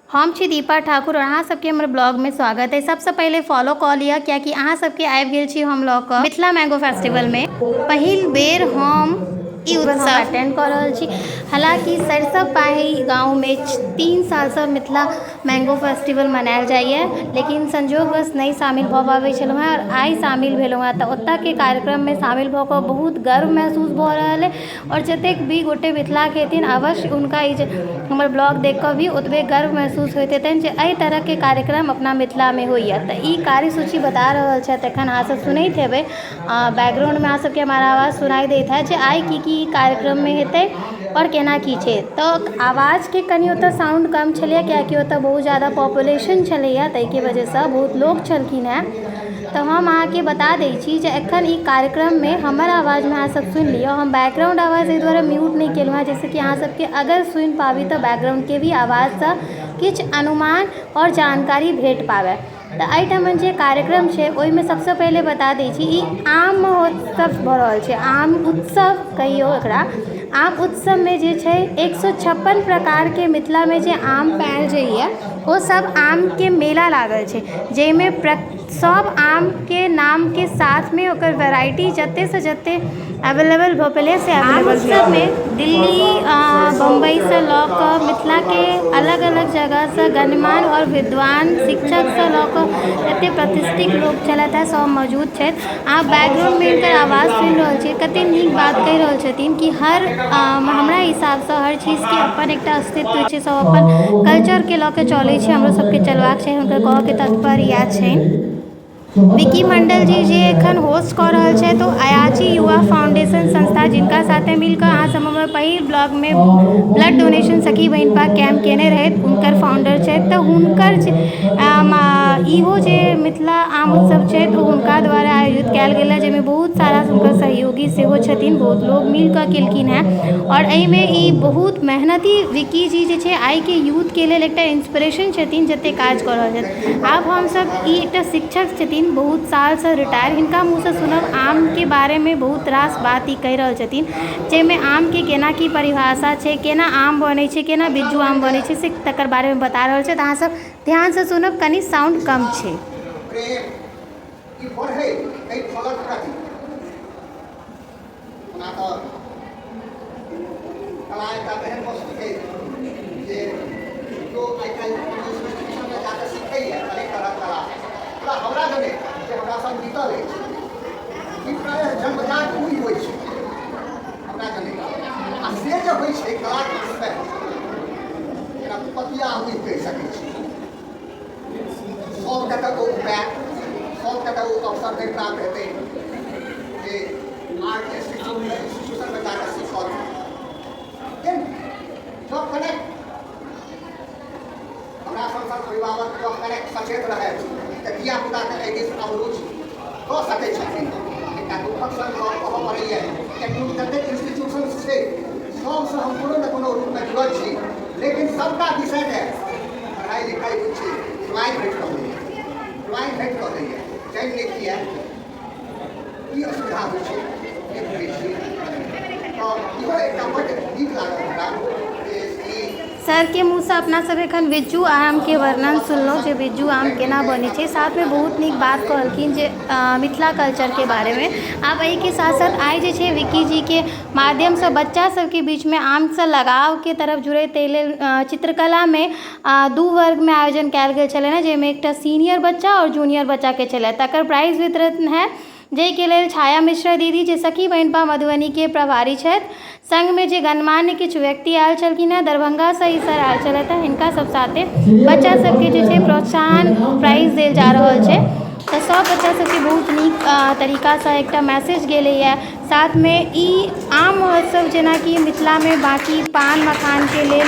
हम छी दीपा ठाकुर और अहाँ सबके हमर ब्लॉग में स्वागत है। सबसे पहले फॉलो कऽ लिअ कियाकि अहाँ सबके आबि गेल छी हम लऽ कऽ मिथिला मैंगो फेस्टिवल में। पहिल बेर हम ई उत्सव अटेंड कऽ रहल छी। हालाँकि सरिसब पाही गाँव में 3 सालसँ मिथिला मैंगो फेस्टिवल मनायल जाइए, लेकिन संजोगवश नहि शामिल भऽ पाबै छलहुँ हेँ और आइ शामिल भेलहुँ हेँ। तऽ ओतऽके कार्यक्रममे शामिल भऽ कऽ बहुत गर्व महसूस भऽ रहल अइ और जतेक भी गोटे मिथिलाके हेथिन अवश्य हुनका ई हमर ब्लॉग देख कऽ भी ओतबे गर्व महसूस होइत हेतनि जे एहि तरहके कार्यक्रम अपना मिथिलामे होइए। तऽ ई कार्यसूची बता रहल छथि, एखन अहाँसभ सुनैत हेबै, बैकग्राउंडमे अहाँ सबके हमर आवाज सुनाइ दैत हैत जे आइ की की कार्यक्रममे हेतै आओर केना की छै। तऽ आवाजके कनि ओतऽ साउंड कम छलैए कियाकि ओतऽ बहुत ज्यादा पॉपुलेशन छलैए, ताहिके वजहसँ बहुत लोक छलखिन हेँ। तऽ हम अहाँके बता दै छी जे एखन ई कार्यक्रममे हमर आवाजमे अहाँसभ सुनि लिअ। हम बैकग्राउंड आवाज एहि दुआरे म्यूट नहि केलहुँ हेँ जाहिसँ कि अहाँसभके अगर सुनि पाबी तऽ बैकग्राउंडके भी आवाजसँ किछु अनुमान आओर जानकारी भेट पाबै। तऽ एहिठाम जे कार्यक्रम छै ओहिमे सबसँ पहिले बता दै छी, ई आम महोत्सव भऽ रहल छै, आम उत्सव कहियौ एकरा। आम उत्सवमे जे छै 156 प्रकारके मिथिलामे जे आम पायल जाइए ओ सब आमके मेला लागल छै, जाहिमे सब आमके नामके साथमे ओकर वेराइटी जतेकसँ जतेक अवेलेबल भऽ पेलै से आम उत्सवमे दिल्ली बम्बईसँ लऽ कऽ मिथिलाके अलग अलग जगहसँ गणमान्य आओर विद्वान शिक्षकसँ लऽ कऽ एतेक प्रतिष्ठित लोक छलथि हेँ, सभ मौजूद छथि। अहाँ बैकग्राउंडमे हिनकर आवाज सुनि रहल छियै, कतेक नीक बात कहि रहल छथिन कि हर हमरा हिसाबसँ हर चीजके अपन एकटा अस्तित्व होइ छै, सभ अपन कल्चरके लऽ कऽ चलै छै, हमरो सभके चलबाक चाही, हुनकर कहऽके तात्पर्य इएह छनि। विकी मंडल जी जे एखन होस्ट कऽ रहल छथि ओ अयाची युवा फाउंडेशन संस्था, जिनका साथे मिलकऽ अहाँ सब हमर पहिल ब्लॉगमे ब्लड डोनेशन सखी बहिनपा कैंप केने रहथि, हुनकर फाउंडर छथि। तऽ हुनकर इहो जे मिथिला आम उत्सव छथि ओ हुनका द्वारा आयोजित कयल गेल हँ, जाहिमे बहुत सारा हुनकर सहयोगी सेहो छथिन, बहुत लोग मिलकऽ केलखिन हेँ। आओर एहिमे ई बहुत मेहनती विकी जी जे छै आइके यूथके लेल एकटा इंस्पिरेशन छथिन, जते काज कऽ रहल छथि। आब हमसब ई एकटा शिक्षक छथिन बहुत सालसँ रिटायर, हिनका मुँहसँ सुनब आमके बारेमे बहुत रास बात ई कहि रहल छथिन, जाहिमे आमके केना की परिभाषा छै, केना आम बनै छै, केना बिज्जू आम बनै छै, से तकर बारेमे बता रहल छथि। अहाँ सब ध्यानसँ सुनब, कनि साउंड कम छै। प्रेम ई बढ़ै एहि फलक प्रति। ओना तऽ कला एकटा एहन वस्तु छै जे लोक आइ काल्हि कोनो इंस्टीट्यूशनमे जाकऽ सीखैए अनेक तरहक कला, मुदा हमरा जनैत जे हमरा संग बीतल अछि ई प्रायः जन्मजात नहि होइ छै हमरा जनैत। आ से जे होइ छै कलाके रूपमे, जेना पतिया उघि कहि सकै छी, सभके तऽ ओ उपाय, सभके तऽ ओ अवसर नहि प्राप्त हेतै जे आर्ट इंस्टीट्यूशनमे जाकऽ सीखत। लेकिन जँ कनेक हमरा सन सन अभिभावक जँ कनेक सचेत रहथि तऽ धियापुताके एहि दिस अवरुचि कऽ सकै छथिन। एकटा दुःखक संग गप कहऽ पड़ैए कि जतेक इंस्टीट्यूशन छै सबसँ हम कोनो ने कोनो रूपमे जुड़ल छी, लेकिन सबटा विषयके पढ़ाइ लिखाइ होइ छै ड्राइंग हटि रहलैए, ड्राइंग हटि रहलैए, जानि नहि किए की असुविधा होइ छै नहि बुझै छियै। तऽ इहो एकटा बड्ड नीक लागल हमरा जे ई सरके मुँहसँ अपना सब एखन बिज्जू आमके वर्णन सुनलहुँ जे बिज्जू आम केना बनै छै। साथमे बहुत नीक बात कहलखिन जे मिथिला कल्चरके बारेमे। आब एहिके साथ साथ आइ जे छै विक्की जीके माध्यमसँ बच्चा सबके बीचमे आमसँ लगावके तरफ जुड़ै ताहि लेल चित्रकलामे 2 वर्गमे आयोजन कयल गेल छलै हँ, जाहिमे एकटा सीनियर बच्चा आओर जूनियर बच्चाके छलै। तकर प्राइज वितरण है, जाहिके लेल छाया मिश्रा दीदी जे सखी बहिनपा मधुबनीके प्रभारी छथि, संगमे जे गणमान्य किछु व्यक्ति आयल छलखिन हेँ, दरभंगासँ ई सर आयल छलथि हेँ, हिनका सब साथे बच्चा सबके जे छै प्रोत्साहन प्राइज देल जा रहल छै। तऽ सब बच्चा सबके बहुत नीक तरीकासँ एकटा मैसेज गेलैए। साथमे ई आम महोत्सव जेनाकि मिथिलामे बाँकी पान मखानके लेल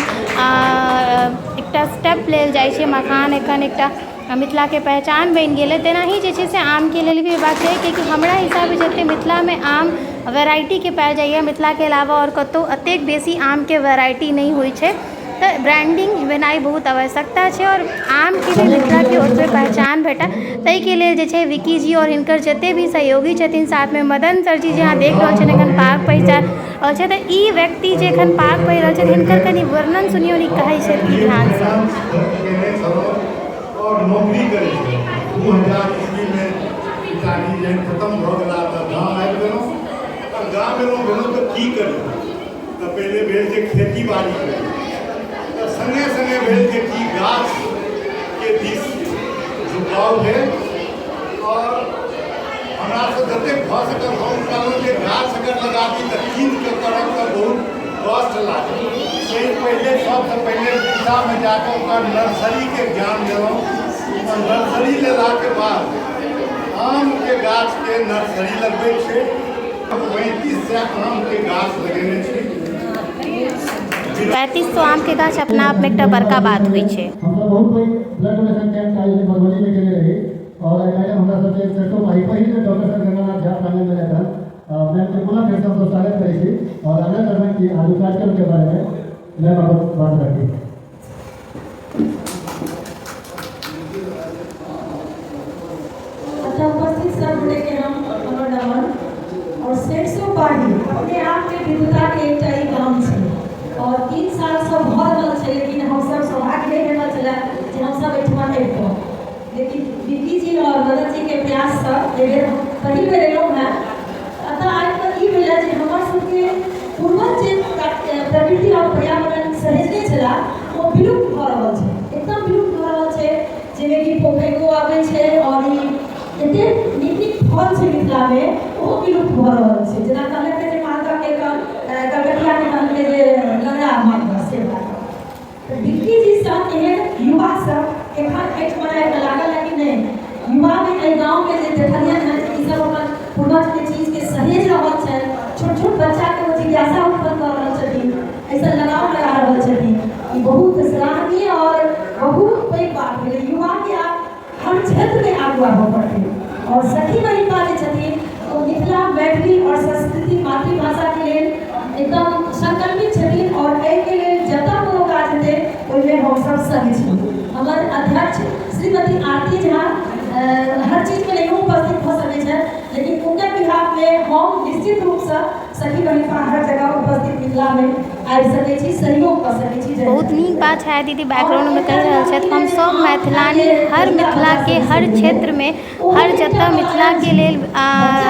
एकटा स्टेप लेल जाइ छै, मखान एखन एकटा मिथिलाके पहचान बनि गेलै, तेनाही जे छै से आमके लेल भी होयबाक चाही। कियाकि हमरा हिसाबे जतेक मिथिलामे आम वेराइटीके पायल जाइए, मिथिलाके अलावा आओर कतहु एतेक बेसी आमके वेराइटी नहि होइ छै। तऽ ब्रांडिंग भेनाइ बहुत आवश्यकता छै आओर आमके भी मिथिलाके ओतबे पहचान भेटै ताहिके लेल जे छै विक्की जी आओर हिनकर जते भी सहयोगी छथिन साथमे मदन सर जी जे अहाँ देख रहल छिअनि एखन पाग पहिचान रहल छथि तऽ ई व्यक्ति जे एखन पाग पहिर रहल छथि हिनकर कनि वर्णन सुनियौ ई कहै छथि की ध्यानसँ। केने छलहुँ आओर नौकरी करै छलहुँ। 2000 ईस्वीमे पिताजी जहन खतम भऽ गेला तऽ गाम आबि गेलहुँ। तऽ गाम एलहुँ भेलहुँ तऽ की करी, तऽ पहिले भेल जे खेती बाड़ी करी, तऽ सङ्गे सङ्गे भेल जे की गाछके दिस झुकाव भेल। आओर हमरासँ जतेक भऽ सकल हम कहलहुँ जे गाछ अगर लगाबी तऽ कीन कऽ करब तऽ बहुत कॉस्ट लागत। ताहि पहिले सबसँ पहिले पूसामे जाकऽ ओकर नर्सरीके ज्ञान लेलहुँ। आओर नर्सरी लेलाके बाद आमके गाछके नर्सरी लगबै छै। 3500 आमके गाछ लगेने छी। 3500 आमके गाछ अपना आपमे एकटा बड़का बात होइ छै। हमसब बहुत पैघ ब्लड डोनेशन कैंप के आयोजन मधुबनी में केने रही और एहिमे हमरा सबके सरिसो पाही पहिल बेर डॉक्टर सर गंगानाथ झा प्रांगण में रहन। मैम के पुनः फेर से हमसब स्वागत करै छी और आग्रह करबनि कि आगू कार्यक्रम के बारे में मैम अपन बात रखी। अच्छा, उपस्थित सब गोटे के हम हमर नमन। और सरिसो पाही अपने आप में विद्वता के एकटा ई गाम छै और 3 साल से भऽ रहल छै, लेकिन हमसब सौभाग्य नहि भेटल छलै जे हमसब एहिठमा अबितहुँ। लेकिन विक्की जी और मदन जी के प्रयाससँ एहि बेर पहिल बेर एलहुँ हेँ। एतऽ आबि कऽ ई भेल जे हमर सबके पूर्वज जे प्रकृति और पर्यावरण सहेजने छलाह ओ विलुप्त भऽ रहल छै, एकदम विलुप्त भऽ रहल छै। जाहिमे कि पोखरिओ आबै छै और ई एतेक नीक नीक फल छै मिथिलामे, ओहो विलुप्त भऽ रहल छै। जेना कहलकै जे मालदहके कलकतियाके कहलकै जे लंगड़ा मालदह, से बात। तऽ विक्की जी सब एहन युवा सब एखन एहिठमा आबि कऽ लागल है कि नहि, युवामे एहि गाँवके जे देखलियनि हँ जे ई सब अपन पूर्वजके चीजके सहेज रहल छथि, छोट छोट बच्चाके ओ जिज्ञासा उत्पन्न कऽ रहल छथिन, एहिसँ लगाव लगा रहल छथिन, ई बहुत सराहनीय और बहुत पैघ बात भेलै। युवाके आब हर क्षेत्रमे आगू आबऽ पड़तै। और सखी बहिनपा जे छथिन ओ मिथिला, मैथिली और संस्कृति मातृभाषाके लेल एकदम संकल्पित छथिन और एहिके लेल जतऽ कोनो काज हेतै ओहिमे हमसब संग छी। हमर अध्यक्ष श्रीमती आरती झा हर चीजमे नहियो उपस्थित भऽ सकै छथि, लेकिन हुनकर बिहाफमे हम निश्चित रूपसँ सखी बहिनपा हर जगह उपस्थित मिथिलामे आबि सकै छी, सहयोग कऽ सकै छी। बहुत नीक बात छाया दीदी बैकग्राउंडमे कहि रहल छथि। हम सब मैथिलानी हर मिथिलाके हर क्षेत्रमे हर जतऽ मिथिलाके लेल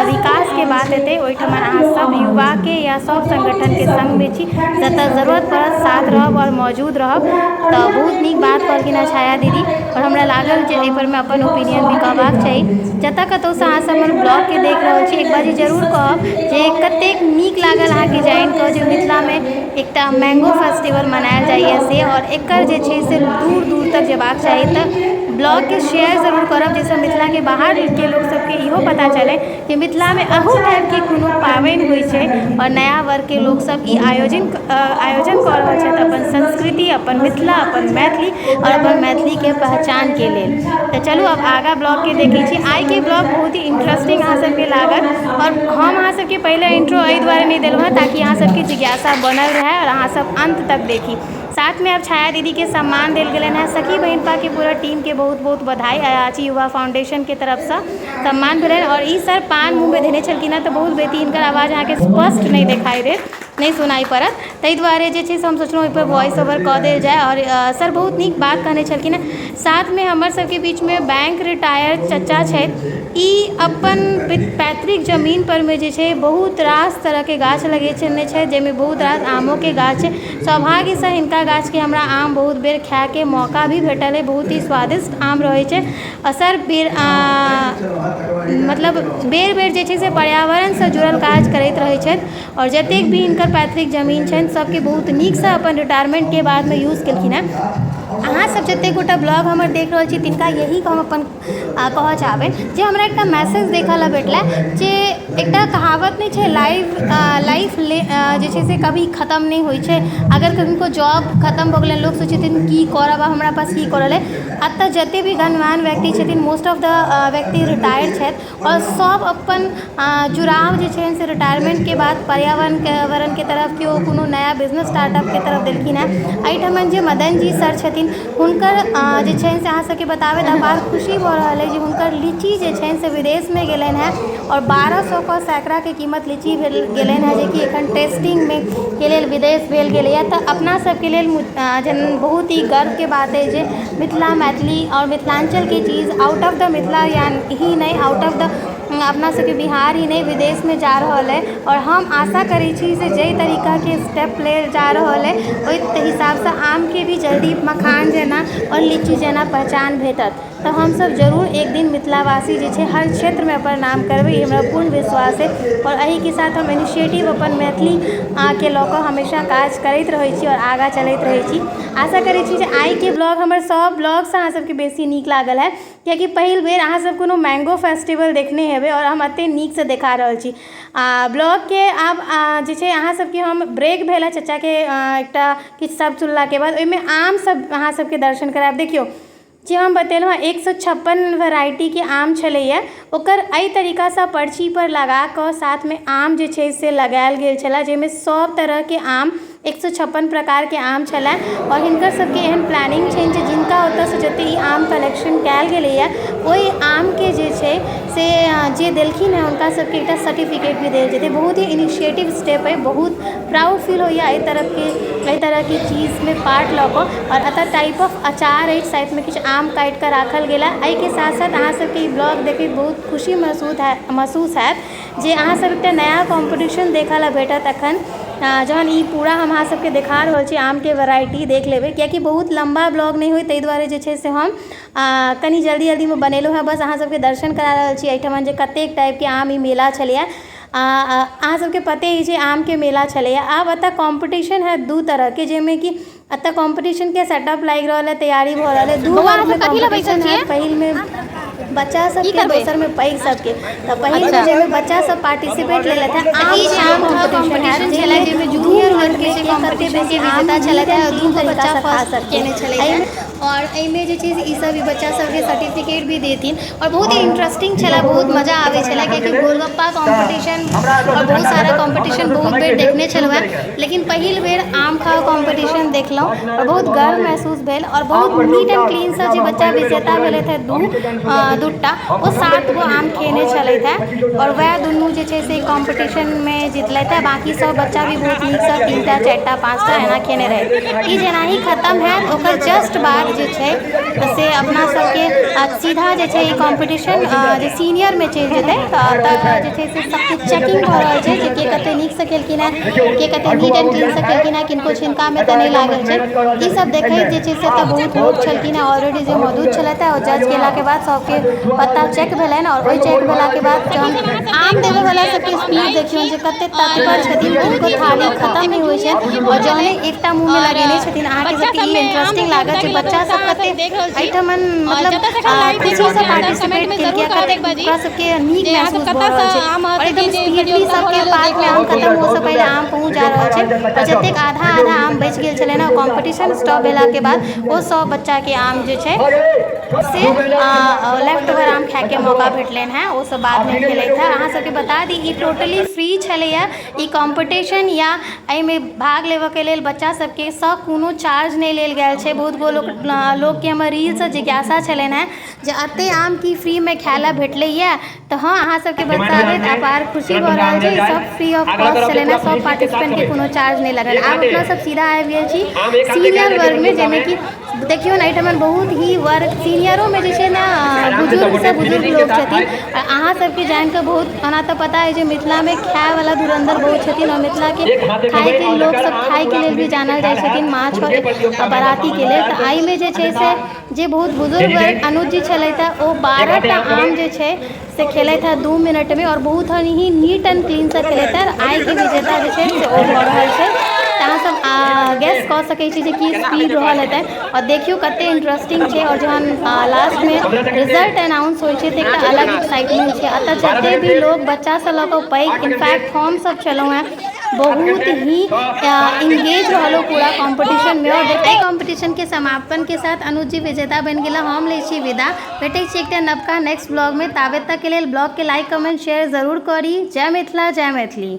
विकासके बात हेतै ओहिठाम अहाँ सब युवाके या सब संगठनके संगमे छी। जतऽ जरूरत पड़त साथ रहब और मौजूद रहब। तऽ बहुत नीक बात कहलखिन हँ छाया दीदी और हमरा लागल जे एहि परमे अपन ओपिनियन भी कहबाक चाही। जतऽ कतहुसँ अहाँ सब हमर ब्लॉगके देख रहल छी, एक बार जरूर कहब जे कतेक नीक लागल अहाँके जानि कऽ जे मिथिलामे एकटा मैंगो फेस्टिवल मनायल जाइए से, और एकर जे छै से दूर दूर तक जेबाक चाही। तऽ ब्लॉगके शेयर जरूर करब जाहिसँ मिथिलाके बाहरके लोक सबके इहो पता चलै कि मिथिलामे अहू टाइपके कोनो पाबनि होइ छै और नया वर्गके लोकसब ई आयोजन कऽ रहल छथि अपन संस्कृति, अपन मिथिला, अपन मैथिली और अपन मैथिलीके पहचानके लेल। तऽ चलू आब आगाँ ब्लॉगके देखै छी। आइके ब्लॉग बहुत ही इंट्रेस्टिंग अहाँ सबके लागत और हम अहाँ सबके पहिले इंट्रो एहि दुआरे नहि देलहुँ हँ ताकि अहाँ सबके जिज्ञासा बनल रहै और अहाँ सब अन्त तक देखी। साथ में अब छाया दीदी के सम्मान देल गेलनि हेँ। सखी बहिनपा के पूरा टीम के बहुत बहुत बधाई। अयाची युवा फाउंडेशन के तरफसँ सम्मान भेलनि। और ई सर पान मुँहमे धेने छलखिन हेँ तऽ बहुत बेसी हिनकर आवाज अहाँके स्पष्ट नहि देखाइ देत, नहि सुनाइ पड़त, ताहि दुआरे जे छै से हम सोचलहुँ ओहिपर वॉइस ओवर कऽ देल जाय। और सर बहुत नीक बात कहने छलखिन हेँ। साथमे हमर सबके बीचमे बैंक रिटायर चचा छथि। ई अपन पैतृक जमीन परमे जे छै बहुत रास तरहके गाछ लगेने छथि, जाहिमे बहुत रास आमोके गाछ छै। सौभाग्यसँ हिनका गाछके हमरा आम बहुत बेर खायके मौका भी भेटल अइ। बहुत ही स्वादिष्ट आम रहै छै। असर बेर मतलब बेर बेर जे छै से पर्यावरणसँ जुड़ल काज करैत रहै छथि और जतेक भी हिनकर पैतृक जमीन छनि सबके बहुत नीकसँ अपन रिटायरमेन्टके बादमे यूज केलखिन हेँ। अहाँसभ जतेक गोटा ब्लॉग हमर देख रहल छी तिनका यही हम अपन कहऽ चाहबनि जे हमरा एकटा मैसेज देखऽ लए भेटलै जे एकटा कहावत नहि छै, लाइफ लाइफ जे छै से कभी खतम नहि होइ छै। अगर किनको जॉब खतम भऽ गेलनि, लोक सोचै छथिन की करब, हमरा पास की करल अइ। एतऽ जते भी गणमान्य व्यक्ति छथिन, मोस्ट ऑफ the व्यक्ति रिटायर छथि आओर सब अपन जुड़ाव जे छै से रिटायरमेन्टके बाद पर्यावरणके वरणके तरफ, केओ कोनो नया बिजनेस स्टार्टअपके तरफ देलखिन हेँ। एहिठमन जे मदन जी सर छथिन, हुनकर जे छनि से अहाँ सबके बताबैत अपार खुशी भऽ रहल अइ जे हुनकर लीची जे छनि से विदेशमे गेलनि हेँ आओर 1200 के सैकड़ाके कीमत लीची भेल गेलनि हेँ, जेकि एखन टेस्टिंगमे के लेल विदेश भेल गेलैए। तऽ अपना सबके लेल बहुत ही गर्वके बात अइ जे मिथिला, मैथिली आओर मिथिलाञ्चलके चीज आउट ऑफ the Mithila या ही नहि, आउट ऑफ the अपना सबके बिहार ही नहि, विदेशमे जा रहल अइ। आओर हम आशा करै छी से जाहि तरीकाके स्टेप लेल जा रहल अइ, ओहि हिसाबसँ आमके भी जल्दी मखान जेना आओर लीची जेना पहचान भेटत, तऽ हमसब जरूर एक दिन मिथिलावासी जे छै हर क्षेत्रमे अपन नाम करबै, ई हमरा पूर्ण विश्वास अइ। आओर एहिके साथ हम इनिशिएटिव अपन मैथिली के लऽ कऽ हमेशा काज करैत रहै छी आओर आगाँ चलैत रहै छी। आशा करै छी जे आइके ब्लॉग हमर सब ब्लॉगसँ अहाँ सबके बेसी नीक लागल हैत, कियाकि पहिल बेर अहाँसब कोनो मैंगो फेस्टिवल देखने हेबै आओर हम एतेक नीकसँ देखा रहल छी ब्लॉगके। आब जे छै अहाँ सबके हम ब्रेक भेल हँ चचाके एकटा किछु शब्द सुनलाके बाद, ओहिमे आम सब अहाँ सबके दर्शन करायब। देखियौ, जे हम बतेलहुँ हँ, 156 वेराइटीके आम छलैया, ओकर एहि तरीकासँ पर्चीपर लगा कऽ साथमे आम जे छै से लगायल गेल छलै, जाहिमे सब तरहके आम, 156 प्रकारके आम छलै। आओर हिनकर सबके एहन प्लानिंग छनि जे जिनका ओतऽसँ जते ई आम कलेक्शन कयल गेलैया, ओहि आमके जे छै से जे देलखिन हँ, हुनका सबके एकटा सर्टिफिकेट भी देल जेतै। बहुत ही इनिशिएटिव स्टेप अइ। बहुत प्राउड फील होइया एहि तरहके चीजमे पार्ट लऽ कऽ। आओर एतऽ टाइप ऑफ अचार अछि, साइडमे किछु आम काटि कऽ राखल गेल हँ। एहिके साथ साथ अहाँ सबके ई ब्लॉग देखैत बहुत खुशी महसूस हैत जे अहाँ सब एकटा नया कॉम्पिटिशन देखऽ लए भेटत। एखन जहन ई पूरा हम अहाँ सबके देखा रहल छी, आमके वेराइटी देख लेबै, कियाकि बहुत लम्बा ब्लॉग नहि होइ, ताहि दुआरे जे छै से हम कनि जल्दी जल्दीमे बनेलहुँ हँ। बस अहाँ सबके दर्शन करा रहल छी एहिठमन जे कतेक टाइपके आम ई मेला छलैया। अहाँ सबके पते अछि, आमके मेला छलैया। आब एतऽ कॉम्पिटिशन हैत दू तरहके, जाहिमे कि एतऽ कॉम्पिटिशनके सेटअप लागि रहल है, तैयारी भऽ रहल है। दू बौआ, अहाँ वर्गमे सब कथी लए बैसल कॉम्पिटिशन छियै? हैत। पहिलमे बच्चा की सबके, करबै? दोसरमे पैघ सबके। तऽ पहिलमे जाहिमे बच्चा सब पार्टिसिपेट लेलथि हँ, तऽ आम ई खाउ आम खाउ कॉम्पिटिशन हैत, कॉम्पिटिशन छलै, जाहिमे जाहिमे 2 जूनियर मिनटमे वर्गके जे के कते कॉम्पिटिशनके बेसी आम विजेता नीट छलथि एंड हँ, दू क्लीन गो बच्चा तरीकासँ खा फर्स्ट सकतै। केने छलथि एहिमे हँ। आओर एहिमे जे छै से ई सब बच्चा सबके सर्टिफिकेट भी देथिन। आओर बहुत ही इंटरेस्टिंग छलै, बहुत मजा आबै छलै, कियाकि गोलगप्पा कॉम्पिटिशन आओर बहुत सारा कॉम्पिटिशन बहुत बेर देखने छलहुँ हेँ, लेकिन पहिल बेर आम खाउ कॉम्पिटिशन देखलहुँ आओर बहुत गर्व महसूस भेल। आओर बहुत नीट एंड क्लीनसँ जे बच्चा विजेता भेलथि हँ दूटा, ओ सात गो आम खेने छलथि हेँ आओर वएह दुनू जे छै से कॉम्पिटिशनमे जितलथि हेँ। बाँकी सब बच्चा भी बहुत नीकसँ तीनटा, चारिटा, पाँचटा एना खेने रहै। ई जेनाही खतम हैत, ओकर जस्ट बाद जे छै से अपना सबके सीधा जे छै ई कॉम्पिटिशन जे सीनियरमे चलि जेतै। तऽ एतऽ जे छै से सबकिछु चेकिंग भऽ रहल छै जे के कते नीकसँ केलखिन हेँ, के कते नीट एंड क्लीनसँ केलखिन हेँ, किनको छिनकामे तऽ नहि लागल छै। ई सब देखैत जे छै से एतऽ बहुत लोक छलखिन हेँ ऑलरेडी जे मौजूद छलथि हेँ। आओर जज केलाके बाद सबके पत्ता चेक भेलनि आओर ओहि चेक भेलाके बाद जहन आम देबयवला सबके स्पीड देखियौन जे कते तत्पर छथिन। किनको थाली खतम नहि होइ छनि आओर जहने एकटा मुँहमे लगेने छथिन, अहाँके सबके ई इंटरेस्टिंग लागत जे बच्चा सब कते एहिठमन मतलब खुशीसँ पार्टिसिपेट केलकै, कते ओकरा सबके नीक महसूस भऽ रहल छै। आओर एकदम स्पीडली सबके पातमे आम खतम होइसँ पहिले आम पहुँच जा रहल छै। आओर जतेक आधा आधा आम बचि गेल छलै ने, कॉम्पिटिशन स्टॉप भेलाके बाद ओ सब बच्चाके आम जे छै से लेफ्ट ओवर आम खायके मौका भेटलनि हेँ, ओ सब बादमे खेलथि हेँ। अहाँ सबके बता दी, ई टोटली फ्री छलैए ई कॉम्पिटिशन या एहिमे भाग लेबऽके लेल बच्चा सबके सँ कोनो चार्ज नहि लेल गेल छै। बहुत गो लोक लोकके हमर रीलसँ जिज्ञासा छलनि हेँ जे एते आम की फ्रीमे खाय लए भेटलैए। तऽ हँ, अहाँ सबके बताबैत अपार खुशी भऽ रहल छै, ई सब फ्री ऑफ कॉस्ट छलनि हेँ। सब पार्टिसिपेंटके कोनो चार्ज नहि लगल। आब अपना सब सीधा आबि गेल छी सीनियर वर्गमे, जाहिमे कि देखियौ ने, एहिठमन बहुत ही वर्ग सीनियरोमे जे छै ने, बुजुर्गसँ बुजुर्ग लोक छथिन। आ अहाँ सबके जानिकऽ बहुत, ओना तऽ पता अछि जे मिथिलामे खायवला धुरन्धर बहुत छथिन आओर मिथिलाके खायके लोकसब खायके लेल भी जानल जाइ छथिन, माछ आओर बरातीके लेल। तऽ एहिमे जे छै से जे बहुत बुजुर्ग वर्ग अनुज जी छलथि हेँ, ओ 12 टा आम जे छै से खेलथि हेँ 2 मिनटमे आओर बहुत ही नीट एंड क्लीनसँ खेलथि हेँ। आइके विजेता जे छै से ओ भऽ रहल छै। तऽ अहाँ सब गेस कऽ सकै छी जे की स्पीड रहल हेतै। आओर देखियौ कते इंटरेस्टिंग छै। आओर जहन लास्टमे रिजल्ट अनाउंस होइ छै तऽ एकटा अलग एक्साइटमेंट छै। एतऽ जते भी लोग बच्चासँ लऽ कऽ पैघ, इनफैक्ट हम सब छलहुँ हेँ, बहुत ही इंगेज रहलहुँ पूरा कॉम्पिटिशनमे। आओर एहि कॉम्पिटिशनके समापनके साथ अनुज जी विजेता बनि गेला। हम लै छी विदा, भेटै छी एकटा नवका नेक्स्ट ब्लॉगमे। ताबे तकके लेल ब्लॉगके लाइक, कमेंट, शेयर जरूर करी। जय मिथिला, जय मैथिली।